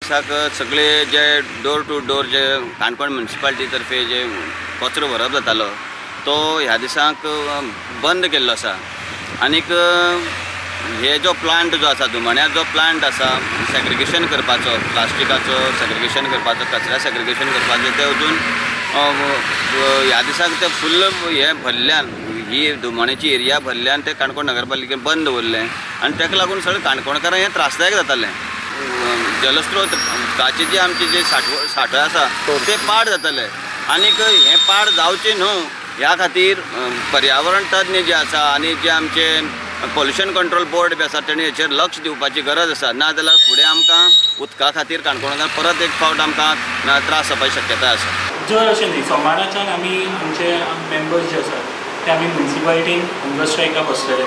दिसाक सगळे जे door two door जे Canacona municipality तर्फे जे कचरो व्हरप जातालो तो ह्या दिसांक बंद केल्लो आसा. आनीक हे जो प्लांट जो आसा दुमण्या जो प्लांट आसा सेग्रिगेशन करपाचो, प्लास्टिकाचो सेग्रिगेशन करपाचो, कचऱ्या सेग्रिगेशन करपाचें, ते अजून ह्या दिसाक ते फुल्ल हे भरल्यान, ही दुमण्याची एरिया भरल्यान ते काणकोण नगरपालिकेन बंद दवरलें आनी ताका लागून सगळे काणकोणकारांक हें त्रासदायक जातालें. जलस्रोत उदकाचे जे आमचे जे साठो आसा ते पाड जाताले आनीक हें पाड जावचें न्हू ह्या खातीर पर्यावरण तज्ञ जे आसा आनी जे आमचे पोल्युशन कंट्रोल बोर्ड बी आसा तेणी हेचेर लक्ष दिवपाची गरज आसा. ना जाल्यार फुडें आमकां उदका खातीर काणकोणांत परत एक फावट आमकां त्रास जावपाची शक्यताय आसा. जर अशें न्ही, सोमाराच्यान आमी आमचे मेंबर्स जे आसात ते आमी म्युनिसिपालिटीन हंगर स्ट्रायकाक बसतले.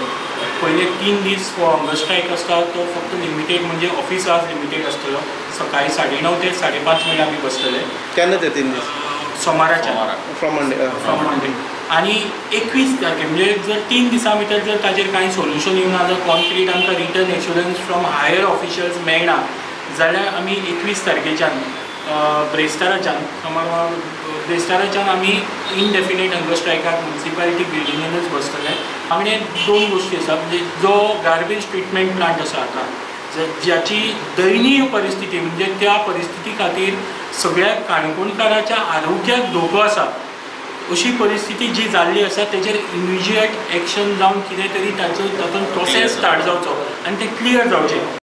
पयले 3 दीस हो हंगर स्ट्रायक आसता तो फक्त लिमिटेड, म्हणजे ऑफिस आवर्स लिमिटेड आसतलो. सकाळी 9:30 ते 5:30 मेरेन आमी बसतले. केन्ना ते 3 दीस? सोमाराच्यान, फ्रॉम मंडे. From Monday. आनी 21 तारखे म्हणजे जर 3 दिसां भितर जर ताजेर कांय सोल्युशन येवना, जर कॉन्क्रीट आमकां return assurance from higher officials मेळना जाल्यार आमी 21 तारखेच्यान ब्रेस्ताराच्यान, सोमार ब्रेस्ताराच्यान आमी इनडेफिनेट हंगर स्ट्रायकाक म्युनिसिपालिटी बिल्डिंगेनूच बसतले. मागणी 2 गोश्टी आसा, म्हणजे जो गार्बेज ट्रिटमेंट प्लांट आसा आतां ज्याची दयनीय परिस्थिती, म्हणजे त्या परिस्थिती खातीर सगळ्या काणकोणकाराच्या आरोग्याक धोको आसा अशी परिस्थिती जी जाल्ली आसा तेजेर इमिजिएट एक्शन जावन कितें तरी ताचो तातूंत प्रोसेस स्टार्ट जावचो आनी तें क्लियर जावचें.